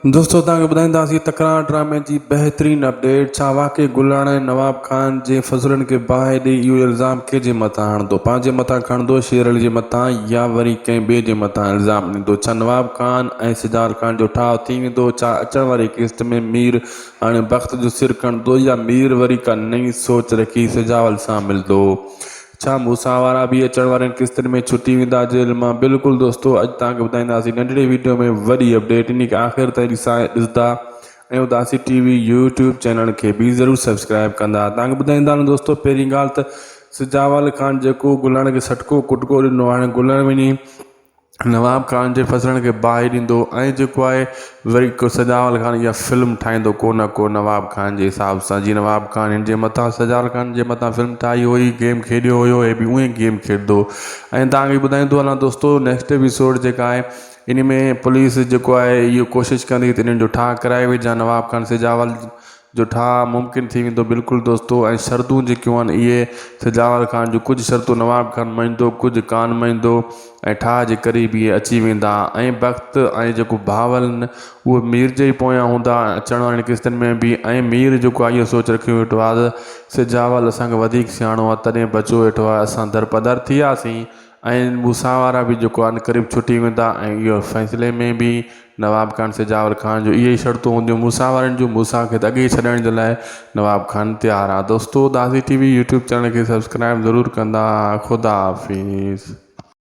دوستو توهان کي ٻڌائينداسين تڪرار ڊرامي جي بهترين اپڊيٽ ڇا واقعي گلڻ ۽ نواب خان جي فضلن کي باهه ڏئي اهو الزام ڪنهن جي مٿان هڻندو پنهنجي مٿان کڻندو شير علي جي مٿان يا وري ڪنهن ٻئي جي مٿان الزام ڏيندو ڇا نواب خان ۽ سجال خان جو ٺاهه ٿي ويندو ڇا اچڻ واري قسط ۾ مير هاڻي بخت جو سر کڻندو يا مير وري ڪا نئين سوچ رکي سجاول سان ملندو ڇا موسيٰ وارا به اچڻ وارين قسطن ۾ ڇٽي ويندا جيل مان بلڪل دوستو اڄ توهان کي ٻڌائينداسين ننڍڙي ويڊيو ۾ وڏي اپڊيٽ انهي کي آخر تائين ڏسندا ۽ Udasi T V YouTube channel کي به ضرور سبسڪرائب ڪندا توهان کي ٻڌائيندا هلون دوستو پهرين ڳالهه ته سجاول خان جيڪو گلڻ کي سٽڪو ڪٽڪو ڏنو هاڻي گلڻ وڃي نواب خان جي فصلن کي باهه ڏيندو ۽ جيڪو آهي وري ڪو سجاول خان اها فلم ٺاهيندو ڪو نه ڪو نواب خان جي حساب سان جيئن نواب خان هن جي مٿان سجاول خان جي مٿان فلم ٺاهي هئي گيم کيڏيو هيو هي به اونئي گيم کيڏندو ۽ توهان کي ٻڌائيندو هلان دوستو نيڪسٽ ايپيسوڊ جيڪا آهي ان ۾ پوليس جيڪو آهي اهو ڪوشش ڪندي ته انهن جو ٺاهه ڪرائي وجهان نواب خان سجاول جو ٺاهه ممڪن ٿي ويندو بلڪل دوستو ۽ شرطون جيڪيون آهن اهي سجاول خان جون ڪجهه شرطون نواب خان مڃندو ڪجهه ڪان مڃندو ۽ ٺاهه جي قريب اهي اچي ويندا ۽ بخت ۽ جيڪو بهاول آهن اهي مير جي ئي پويان هوندا اچڻ وارين قسطن ۾ به ۽ مير جيڪو آهي اهو سوچ رکيو ويٺو آهي ته سجاول اسان کان وڌيڪ سياڻو آهي تڏهن بچو ويٺو آهي اسان درپدر ٿي وياسين ۽ موسيٰ وارا به جيڪو آهن قريب ڇٽي ويندا ۽ اهو فيصلي ۾ به نواب خان سجاول خان جو اهي ئي شرطون هونديون موسيٰ وارن جون موسيٰ کي ته اڳي ئي ڇڏڻ جي لاء نواب خان تيار آهي دوستو Udasi T V YouTube channel کي سبسڪرائب ضرور ڪندا خدا حافظ.